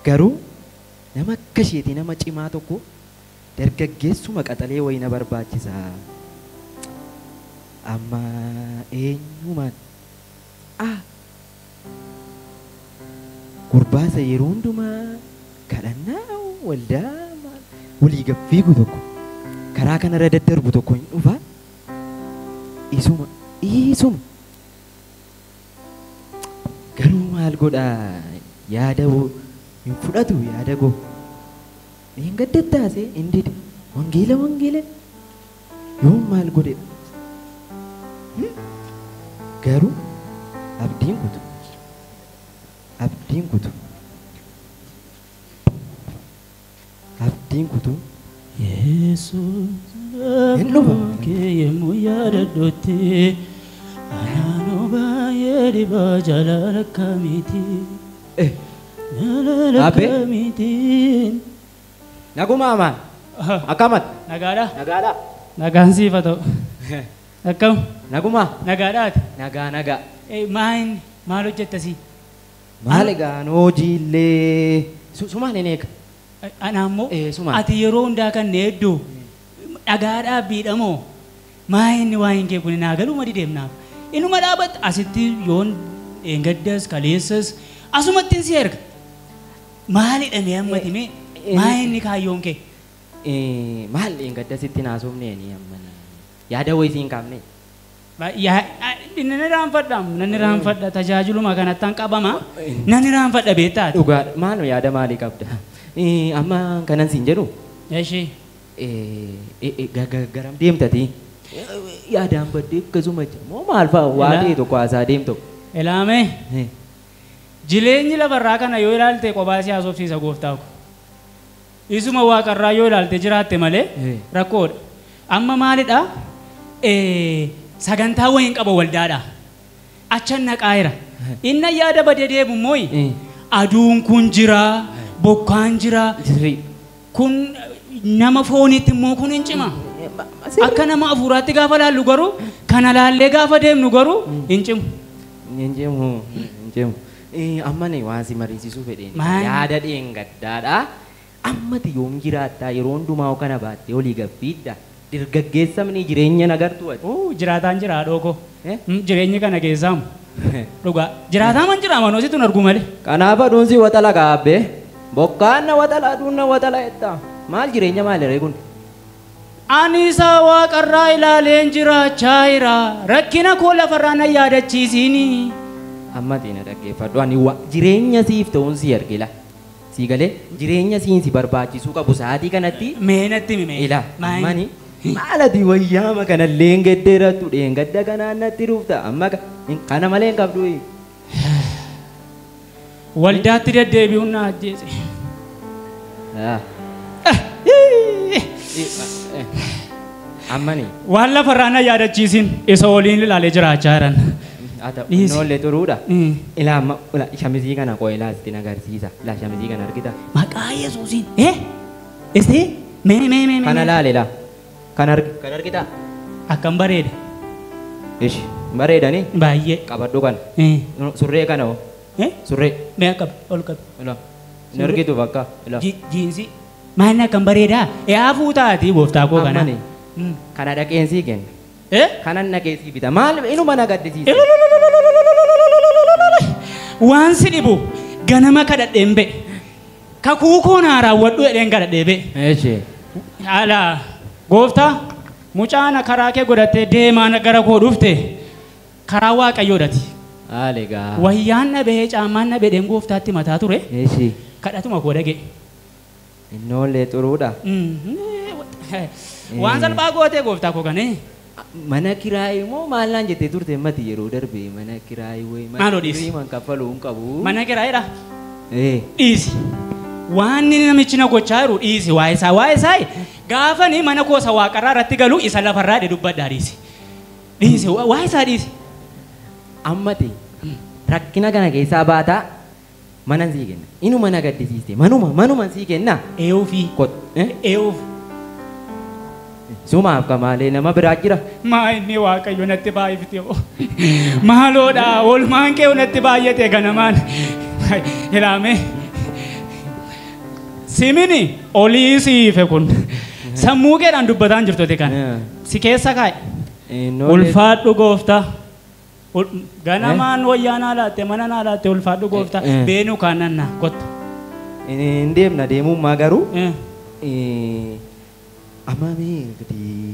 Garuu nama akka isheetii nama cimaa tokko dargaggeessuma qaxalee wayii na barbaachisa. Amma eenyumaan gurbaasa yeroo hundumaa kadhannaa waldaa walii gad fiigu tokko karaa kanarra daddarbu tokko hin dhufa. Isuma isuma garuu maal godhaa yaada hin fudhatu yaada koo. Hin gaddattaase hin dide wangeela wangeela yoom maal godhedha. Garuu abdiin kutu abdiin kutu abdiin kutu. Yesuus Hin dhufa. Kee yemmuu yaadadhutti anaanoo baay'ee dhibaa jaalala akkamiiti jaalala Abbee. akkamiitiin. Naguma amaan akkamat Nagaadha. nagaadha. Nagaan siif haa ta'u. Akkam Naguma nagaadhaati. nagaa nagaa. Maal maal hojjetta si? Maal egaa hojiillee sumaan hin eega. Ana ammoo Sumaan. ati yeroo hundaa kan na hedduu dhagaa dhaabbiidha moo maa inni waa'een kee kun naa galuma dideemnaaf. Inuma dhaabatta asitti yoon dheengaddas kaleessas asumatti si erga. Maalidha mee ammati mee maa inni kaayyoon kee? Maal dheengadda sitti naasofneeni amma yaada wayii siin kaafne. Nan irraanfadha nan irraanfadha tajaajiluma kanattan qabama nan irraanfadha beektaati. Dhugaadha maal yaada maalii qabda? Amma kanan siin jedhu Ishee. Garam deemtati yaadaan baddee akkasuma moo maal fa'a waa ta'e tokko haasaa deemtu. Ilaame jireenyi lafarraa kana yoo ilaalte kophaa si haasofsiisa gooftaa ko. Isuma waaqarraa yoo ilaalte jiraatte malee rakkoodha. Amma maalidha? Sagantaa wayiin qaba waldaadha. Achan naqaayira. Inna yaada badee deemu immoo aduun kun jira, bokkaan jira. Kun nama fooniitti immoo kun hin cima. Akka nama hafuuraatti gaafa laallu garuu kana laallee gaafa deemnu garuu hin cimu. Hin cimu hin cimu. Amma ni waan si mariisisuu fedheen Maal? yaada dheengaddaadha. Ammati yoom jiraattaa yeroo hundumaa kana baattee olii gabbiidda. Dargaggeessamni jireenya nagartuu ati. Jiraataan jira haadhoo koo. Eh? Jireenyi kana keessaamu. Dhugaa jiraataa man jira manoo situ argu malee. Kanaaf aduun si waxala kaabbee bokkaan na waxala aduun na waxala jetta. Maal jireenya maal heree kun? Ani isa waaqarraa ilaaleen jiraachaa jira. Rakkina koo lafarraa na yaadachiisiini. Ammati na dhaggeeffadhu ani jireenya siif ta'uun si argila. Sii galee jireenya siin si barbaachisuu qabu sa'aatii kanatti Mee natti himi mee. ila Maal? ammani maal ati wayyaama kanallee hin geddeerattu dheengadda kanaan natti dhufta amma kana malee hin qabdu. Waldaatti deddeebi'uun na ajjeese. Ammani Waan lafarraa na yaadachiisin isa waliin ilaalee jiraachaa jiran. haa ta'u Dhiisi. innoollee xuruudha. Ilaa amma ila shamizii kana koo ilaa sitti agarsiisa. Ilaa shamizii kana argita. Maqaa Yesuusiin. Eh? Istee? Mee mee mee mee. Kana laale ilaa. Kan argita. Akkam bareeda. Ishi bareedani Baay'ee. qabadhu kana. Surree kana hoo Eh? surree. Mee akkam ol qabi. Ilaa hin argitu bakka ilaa. Jiinsii. Maal akkam bareedaa? Yaa fuutaati gooftaa koo kana. Ammani kana dhaqeen sii kenna. Eh? Kanan dhaqee sii bita. Maal inuma na gaddisiisa. Waan si dhibu ganama kadhadheen ba'e. Kakuu koo naa raawwadhu jedheen kadhadhee ba'e. Eeshi. Haala gooftaa mucaan karaa kee godhattee deemaan gara koo dhufte karaa waaqayyoodhati. Haale gaa. Wayyaan na bahee caammaan na bedheen gooftaatti mataa ture Eeshi. kadhatuma koo dhagee. Innoollee xuruudha. Waan salphaa gootee gooftaa koo kanee. Mana kiraayii moo maal naan jettee turte mati yeroo darbe mana kiraayii wayi mana Maaloo dhiisi. kirii man kaffaluu hin qabu. Mana kiraayidha. Eh. Dhiisi. Waan inni namichi na gochaa jiru dhiisi waa'ee isaa waa'ee isaa gaafani mana koo isa waaqarraa irratti galu isa lafarraa dhe dubbadhaa dhiisi. Dhiisi waa'ee isaa dhiisi. Ammati rakkina kana keessaa baataa mana sii kenna. Inuma na gaddisiiste manuma manuma sii kenna. Eeyuufi. Kot. Eh? Eeyuuf. Sumaaf kamaalee nama biraa jira. Maa inni waaqayyo natti baay'ifte hoo. Maaloodha oolmaan kee natti baay'ate ganamaan. Ilaame. Simini olii siife kun. Sammuu keedhaan dubbataan jirtu kan. Si keessa kaa'e. Ulfaadhu gooftaa. Ganamaan wayyaa naa laatte mana naa laatte ulfaadhu gooftaa. Beenuu kaannan kottu. Hin deemna deemummaa garuu. Amma mee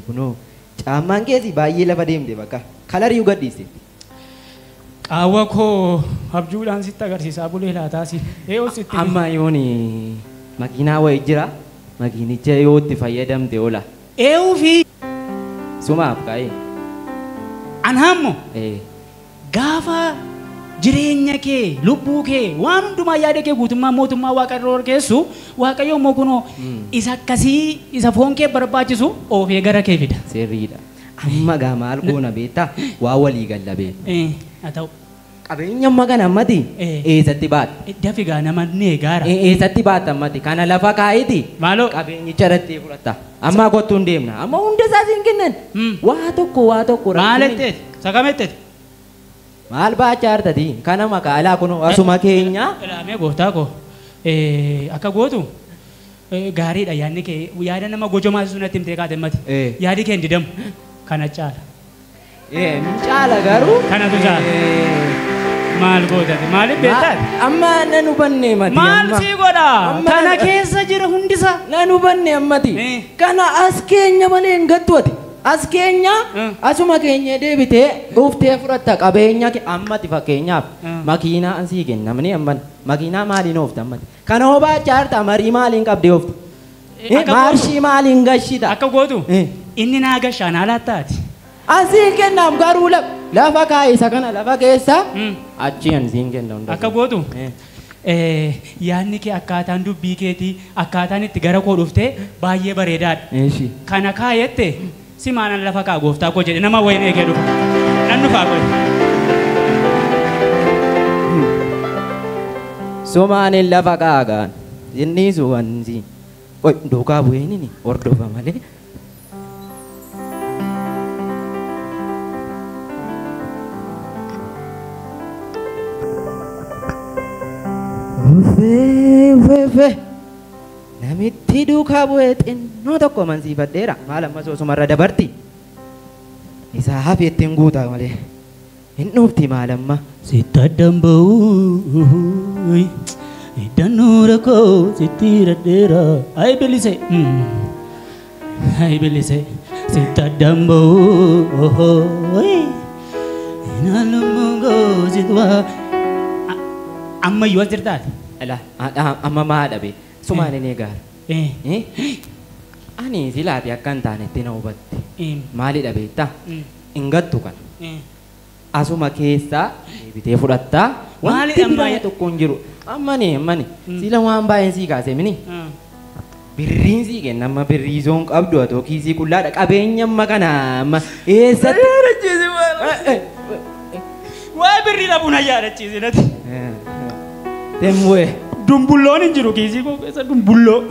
kunoo caammaan keessi baay'ee lafa deemte bakka kalarii gadhiiste. Qaawwa koo abjuudhaan sitti agarsiisaa bulee laataasi. Eeyyoo sitti. Amma yooni makiinaa wayii jira makiinicha yoo itti fayyadamte oola. Eeyyuu fi. Sumaaf kaa'ee. Anammoo. Gaafa jireenya kee lubbuu kee waan hundumaa yaada kee guutummaa mootummaa waaqayyoo keessu waaqayyo immoo kunoo isa akkasii isa foon kee barbaachisu oofee gara kee fida. Sirriidha. Amma gaa maal goona beektaa waa walii galla beekta. Haa ta'u. Qabeenya amma kana ammati eessatti baatta? Dafi gaa nama ni eegaara. Eessatti baatta ammati kana lafa kaa'iti. Maaloo. Qabeenyicha irratti fudhatta. Amma kottu hin deemna. Amma hunda isaa siin kennan. Waa tokko waa tokko. Maal etteeti? Sakametteeti? Maal baachaa artati? Kana maqaalaa kun asuma keenya. Ilaamee gooftaa koo akka gootu gaariidha yaadni kee yaada nama gojomaasisu natti himtee kaate mati. Yaadi kee hin didamu. Kana caala. Hin caala garuu. Kanatu caala. Maal gootate? Maaliif beektaati? Amma nan hubanne mati. Maal sii godha? Kana keessa jira hundisaa. Nan hubanne ammati. Kana as keenya malee hin gattu ati. As keenya asuma keenya deebitee dhuftee fudhatta qabeenya ammati fakkeenyaaf makiinaa ansii kennamni amman makiinaa maaliin oofta ammati. Kana hoo baachaa jirta marii maaliin qabdee oofta? Maarshii maaliin gashita? Akka gootu inni naa gashaa naa laattaati. Ansiin kennaam garuu lafa kaa'e isa kana lafa keessa achi ansiin kenna hunda. Akka gootu yaadni kee akkaataan dubbii keetii akkaataan itti gara koo dhuftee baay'ee bareedaadha. Kana kaayette simaanan lafa kaa gooftaa koo jedhe nama wayin eegee dhufa. Nan dhufaa koo. Sumaanin lafa kaa gaan inni suwansi. Oi duukaa bu'een inni hordofa malee. Uffee namitti duukaa bu'ee xinnoo tokko mansiifadheera. Maal ammas osumarra dabarti. Isaa hafi ittiin guutaa malee. Hin dhufti maal amma. Sitti addaan ba'uu iddanuura koo sitti hidhadheera. Ayi bilise. Ayi bilise. Sitti addaan ba'uu inaalummaa koo sitti waa. Amma iyyuu as jirtaati? Amma maa dhabe? Sumaan inni eegaara. Ani silaati akka hin taanetti na hubatte. Maalidha beektaa? Hin gattu kana. Asuma keessaa deebitee fudhattaa. Wanti biraa tokko hin jiru. Ammani ammani sila waan baay'een sii kaase mini. Birriin sii kenna amma birrii zoon qabdu atoo kiisii qullaadha qabeenya amma kana amma eessatti. Waa birrii dhabuu na yaadachiise natti. Deemwee. Dumbulloon hin jiru kiisii koo keessa dumbulloo.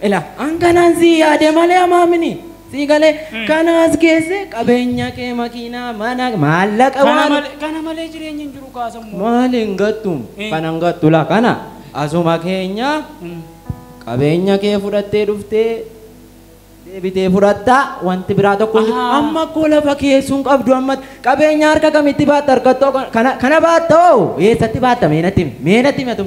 Ila an kanaan sii yaade malee amaamini. Sii galee kanaas keesse qabeenya kee makiinaa mana maallaqa waan. Kana malee jireenya hin jiru kaasammoo. Maal hin gattu kana hin gattu laa kana asuma keenya qabeenya kee fudhattee dhuftee deebitee fudhattaa wanti biraa tokko hin jiru. Amma koo lafa keessuun qabdu amma qabeenya harka kamitti baatta harkattoo kana baatta hoo eessatti baatta meenatti meenatti himatu.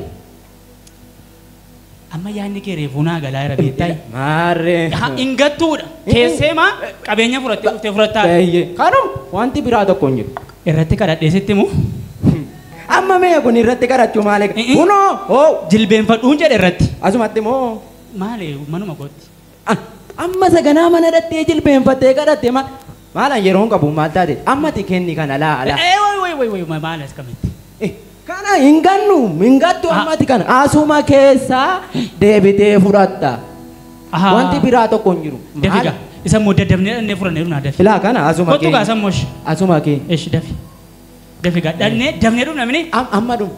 Amma yaadni kee reefuu naa galaa jira beektaa? Maarree. Hin gattuudha. Keessee maa qabeenya fudhattee dhuftee fudhattaa? Kanuma wanti biraa tokko hin jiru. Irratti kadhadhee sitti himu? Amma mee kun irratti kadhachuu maal eega? Kunoo hoo. Jilbeenfadhuun jedhe irratti. Asumatti moo? Maali manuma kootti. Amma saganaa mana dhattee jilbeenfattee kadhattee maal? Maalaan yeroo hin qabu maal taate? Ammati kenni kana laa alaa. Wayi wayi maal as kamitti? Kana hin gannu hin gattu ammati kana asuma keessaa deebitee fudhatta. Wanti biraa tokko hin jiru. Dafi gaa isa immoo daddabnee dhannee fudhannee dhufnaa dafi. Ilaa kana asuma kee. Kottu gaa sammoo ishee. Asuma kee. Eshi dafi. Dafi gaa dhannee dafnee dhufna mini. Amma dhufu.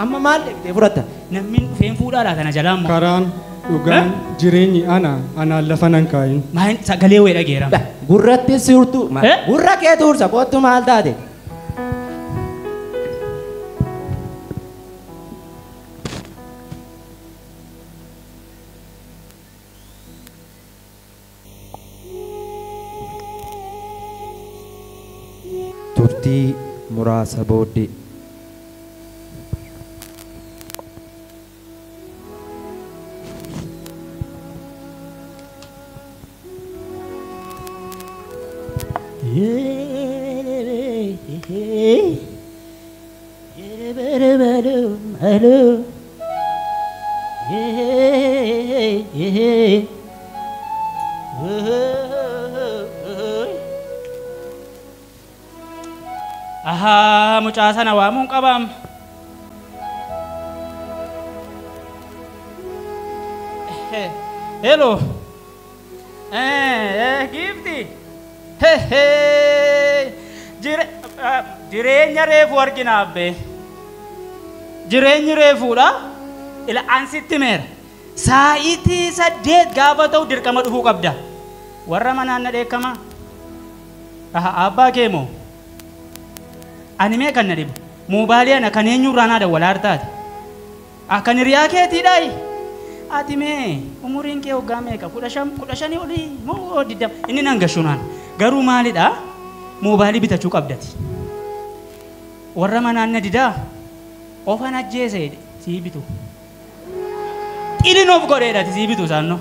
Amma maal deebitee fudhatta? Namni dhufeen fuudhaa laata na jalaa ammoo. Karaan dhugaan jireenyi ana anaan lafa nan kaayin. Maal sagalee wayii dhageera. Gurratti siurtu. Gurra kee tuursa kottu maal taate? Turtii muraasa booddee. Ahaa, mucaa sana waamuun qabaam. Hello. Giifti. Jireenya reefuu argina abbee. Jireenyi reefuudha. Ila ansitti meera. Saayitii 8 gaafa ta'u dirqama dhufuu qabda. Warra manaan na dheekkamaa. Abbaa kee moo? Ani mee kan na dhibu? Moobaalii ana kan eenyurraa naa dawwalaa taate? Kan hiriyaa keetiidhaayi? Ati mee umuriin kee waggaa meeqa? 15 olii moo 20? Inni nan gashu naan. Garuu maalidhaa? Moobaalii bitachuu qabdati. Warra manaan na didaa? Ofan ajjeese sii bitu. Xilin of godheedhati sii bitu isaannoo.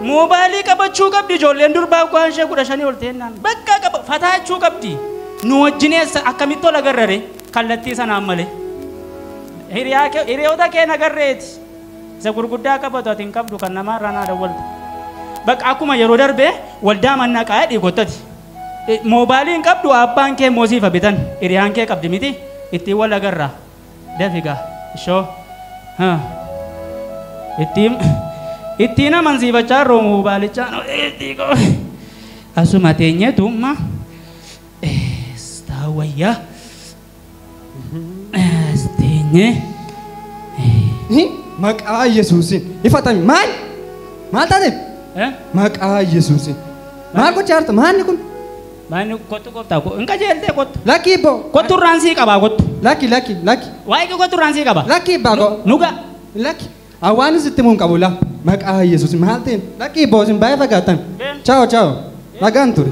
Moobaalii qabachuu qabdi ijoolleen durbaa waan ishee 15 ol ta'ennaan. Bakka qaba fataachuu qabdi. Nu wajjin eessa akkamitti ol agarrare kallattii sanaan malee. Hiriyoota kee nagarreeti. Isa gurguddaa qabatu ati hin qabdu kan namaarraa naa dawwaltu. Bakka akkuma yeroo darbee waldaa mannaa qaa'ee dhiigottati. Moobaalii hin qabdu abbaan kee moosiifa bitan hiriyaan kee qabdi miti ittiin wal agarraa. Dafigaa ishoo. Ittiin amansiifachaa jirru moobaalichaan asuma teenyeetu amma. Wayyaa teenyee. Maqaa Yesuusiin ifatami maal? Maal taate? Maqaa Yesuusiin maal gochaa jirta? Maalni kun? Maalni kottu kottaa hin qajeeltee kottu. Lakki ibboo. Kottu irraan sii qabaa kottu. Lakki lakki lakki. Waa'ee kottu irraan sii qaba. Lakki ibbaa koo. Nuga. Lakki. Awwaanis itti muun qabu la. Maqaa Yesuusiin maal ta'e? Lakki ibboo isin baay'ee fagaattan. Chaawo chaawo. Nagaan ture.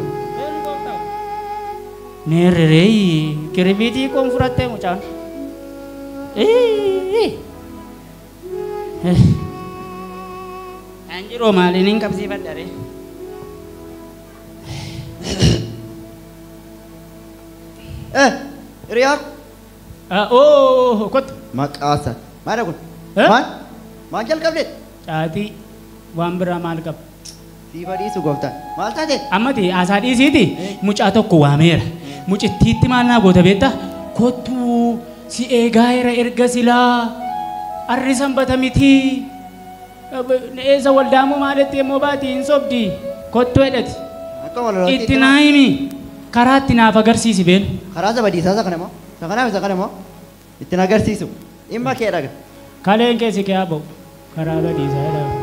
Meerree kirbiitii koon fudhattee mucaan. An jiroo maaliin hin qabsiifadha ree? Hiriyaa. Oo kottu. Maqaa isaa. Maal kun? Maal? Maal jalqabdee? Caatii waan biraa maal qaba? Siifa dhiisu gooftaan. Maal taate? Ammati haasaa dhiisiiti mucaa tokko waameera. Mucittiitti maal naa goota beektaa? Kottuu si eegaa jira erga silaa arri sanbata miti. Eessa waldaamoo maalitti immoo baati hin sobdi. Kottuu jedhati. Itti naa himi. Karaa itti naaf agarsiisi beenu. Karaa isa badiisaa isa kana moo? Isa kanaaf isa kana moo? Ittiin agarsiisu. Dhimma kee dhaga. Kaleen keessi kee haa ba'u. Karaa badiisaa jedhama.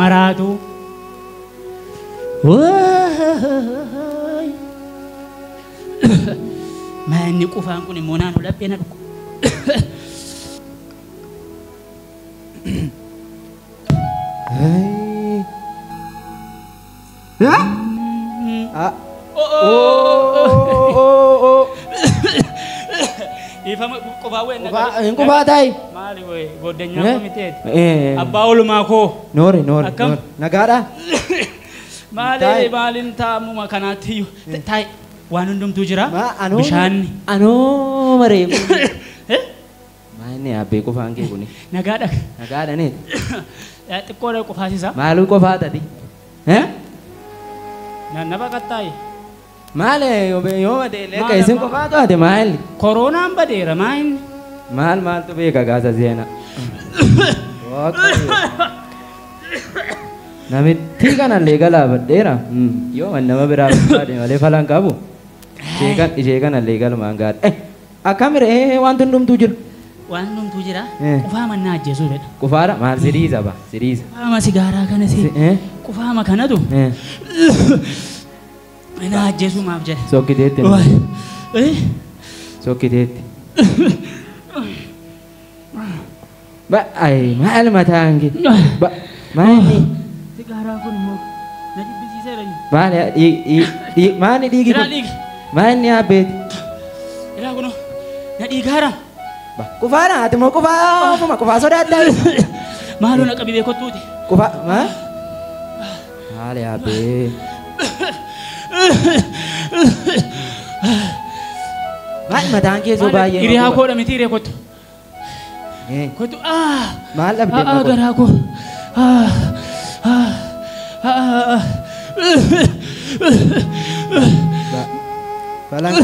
Maraatu. Manni qufaan kun immoo naannoo laphee na dhuku. Ifama qufaa wayii Hin qufaa taa'i. Maali wayii goddanyaa komiteeti. Abbaa oolmaa koo. Noori noori. Nagaadhaa. Maali maaliin taa'amuma kanaatti iyyuu taa'i waan hundumtuu jira. Bishaanni. Anoo maree. Maalni abbee qofaan kee kuni? Nagaadha. Nagaadha neeti. Xiqqoodha qofaasisa. Maaluu qofaa tati? Naannaba qaxxaayi. Maal yoo madeelee akka isin qofaa taate maali? Koronaan badeera maal? Maal maaltu beeka gaasa seenaa? Namitti kanallee galaafadheera. Yoo nama biraa barbaade malee falan qabu. Ishee kanallee galumaan gaadha. Akkam ree wanti hundumtuu jira? Waan hundumtuu jira. Qufaa mannaa ajjeesuu fedha. Qufaadha maal siriisa ba siriisa. Qufaama sigaaraa kana si. Qufaama kanatu. Mana ajjeesuu maaf jedhe. Sokkiteetti. Sokkiteetti. Ba ay maal mataan kee. Ba maali? Sigaaraa kun immoo na jibbisiiseera. Maali maali dhiigi kun? Maal inni abbeeti? Ilaa kunoo na dhiigaara. Kufaadha ati moo kufaa ofuma kufaa sodaaddaa? Maaloo na qabi beekottuuti. Kufaa maal? Maali abbee? Maal mataan keessoo baay'ee? Hiriyaa koodha miti hiree kottu. Kottu Maal dhabdee? Garaa koo. Balaan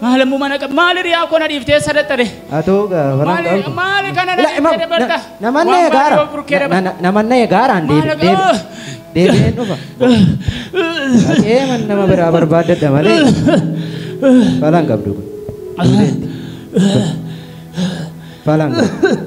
Maal ammoo mana qaba maal hiriyaa koo na dhiiftee sadattare? Atoo balaan qabdu. Maal kana na dhiiftee dabarta? Namanna gaara. Namanna gaaraan deebi'een dhufa. Dhaqee man nama biraa barbaaddadha malee. Balaan qabdu kun. Balaan qabdu.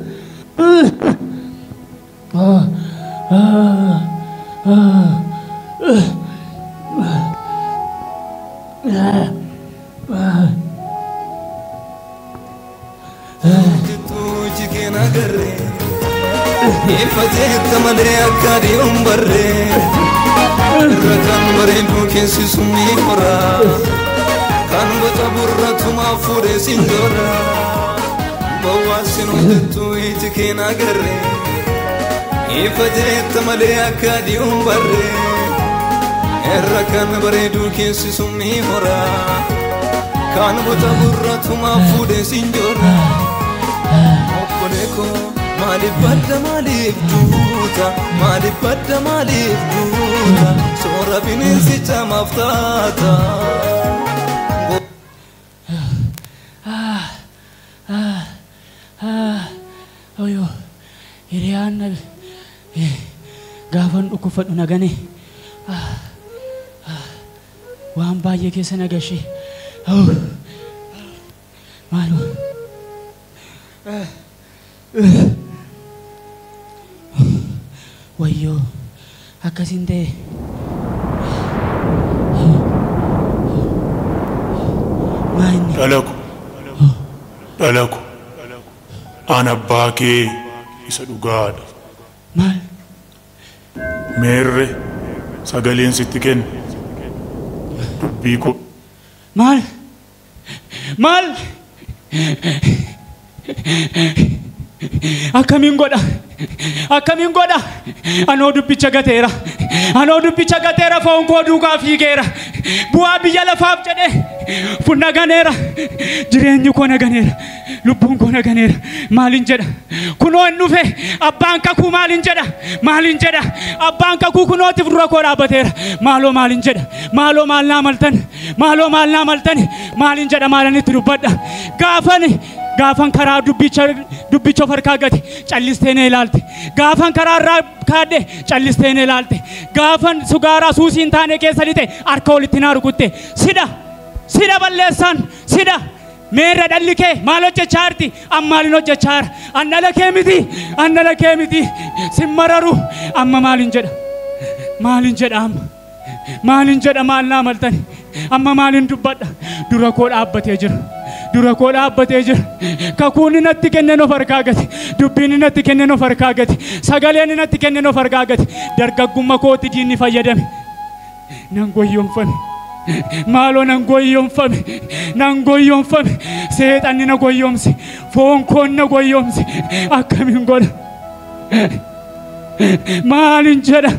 Maaliif badda maaliif duuta maaliif badda maaliif duuta soora bineensicha maaf taata. Oyo hiriyaan gaafan dhukkubfadhu nagane waan baay'ee keessa nagashee maaloo. Wayyoo akkasiin ta'e maal Dhalaku dhalaku an abbaa kee isa dhugaadha. Maal? Meerre sagaleen sitti kenne dubbii koo. Maal? Maal? Akkamiin godha? Akkamiin godha? Anoo dubbicha gateera. Anoo dubbicha gateera foon koo duukaa fiigeera. Bu'aa biyya lafaaf jedhee funna ganeera. Jireenyi koo naganeera. Lubbuun koo naganeera. Maalin jedha? Kunoo hin dhufe abbaan kakuu maalin jedha? Maalin jedha? Abbaan kakuu kunootiif dura koo dhaabbateera. Maaloo maalin jedha? Maaloo maal naa maltan? Maaloo maal naa maltan? Maalin jedha? Maalan itti dubbadha? Gaafan karaa dubbicha of harkaa gate callistee na ilaalte. Gaafan karaa irraa kaadhe callistee na ilaalte. Gaafan sugaaraa suusii hin taane keessa lite harka walitti naa rukutte. Sidha sidha balleessaan sidha meerra dhalli kee maal hojjechaa jirti? An maalin hojjechaa jira? An dhala kee miti an dhala kee miti sin mararu amma maalin jedha? Maalin jedha amma? Maalin jedha maal naa maltani? Amma maalin dubbadha? Dura koo dhaabbatee jira. Dura koo dhaabbatee jira. Kakuun natti kenneen of harkaa gate. Dubbiin natti kenneen of harkaa gate. Sagaleen natti kenneen of harkaa gate. Dargaggummaa kootti diinni fayyadame. Nan goyyoomfame. Maaloo nan goyyoomfame. Nan goyyoomfame. Seexanni na goyyoomse. Foon koon na goyyoomse. Akkamiin godha? Maalin jedha?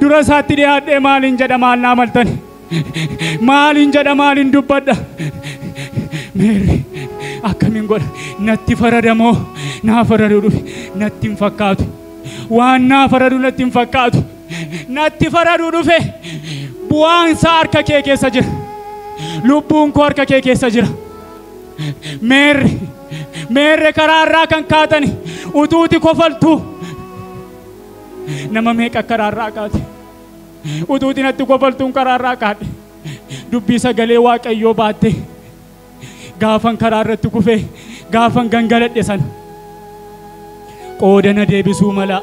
Dura isaatti dhiyaadhee maalin jedha? Maal naa maltani? Maalin jedha? Maalin dubbadha? Meerri akkamiin godha? Natti faradamoo naa faraduu dhufe natti hin fakkaatu. Waan naa faraduu natti hin fakkaatu. Natti faraduu dhufe bu'aan isaa harka kee keessa jira. Lubbuun koo harka kee keessa jira. Meerri meerre karaa irraa kan kaatani utuuti kofaltu nama meeqa karaa irraa kaate utuuti natti kofaltuun karaa irraa kaadhe dubbii sagalee Waaqayyoo baatte. Gaafan karaa irratti kufee gaafan gangaladhe sana qooda na deebisuu mala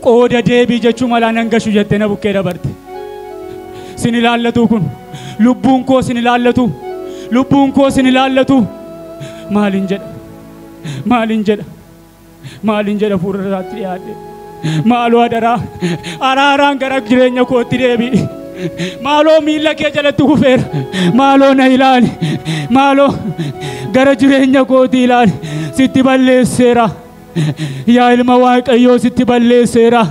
qooda deebii jechuu mala nan gashu jettee na bukkee dabarte. Sin ilaallatu kun lubbuun koo sin ilaallatu lubbuun koo sin ilaallatu maalin jedha? Maalin jedha? Maalin jedha fuula isaatti dhiyaadhe? Maaloo adaraa araaraan gara jireenya kootti deebi'i. Maaloo miilla kee jalatti kufeera. Maaloo na ilaali. Maaloo gara jireenya kootii ilaali. Sitti balleesseera. Yaa ilma Waaqayyoo sitti balleesseera.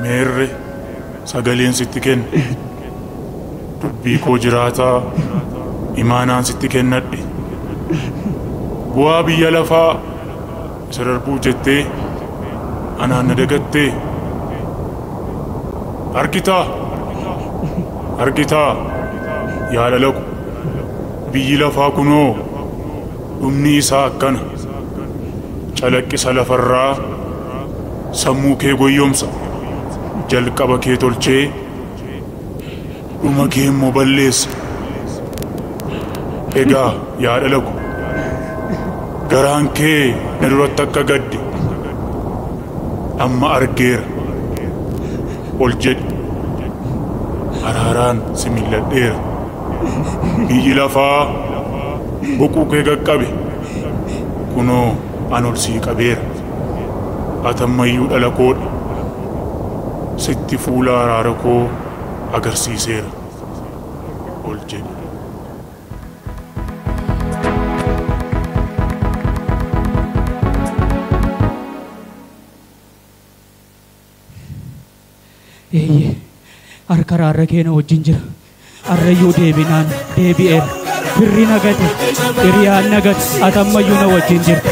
Meerre sagaleen sitti kenne. Dubbii koo jiraataa imaanaan sitti kennadhe. Bu'aa biyya lafaa isa darbuu jettee anaan na dagattee. Argitaa argitaa yaa dhalaqu biyyi lafaa kunoo dhumni isaa akkana calaqqisa lafarraa sammuu kee goyyomsa jalqaba kee tolchee dhuma kee immoo balleessa. Egaa yaa dhalaqu garaan kee na duratti akka gadde amma argeera. Ol jedhi araaraan si mil'adheera. Biyyi lafaa boquu kee qaqqabe kunoo an ol sii qabeera. Ati ammayyuu dhala koodha. Sitti fuula araara koo agarsiiseera. Ol jedhi. Eeyyee harka araara kee na wajjin jira. Arrayyuu deebinaan deebi'eera. Firri na gate, hiriyaan na gate, ati ammayyuu na wajjin jirta.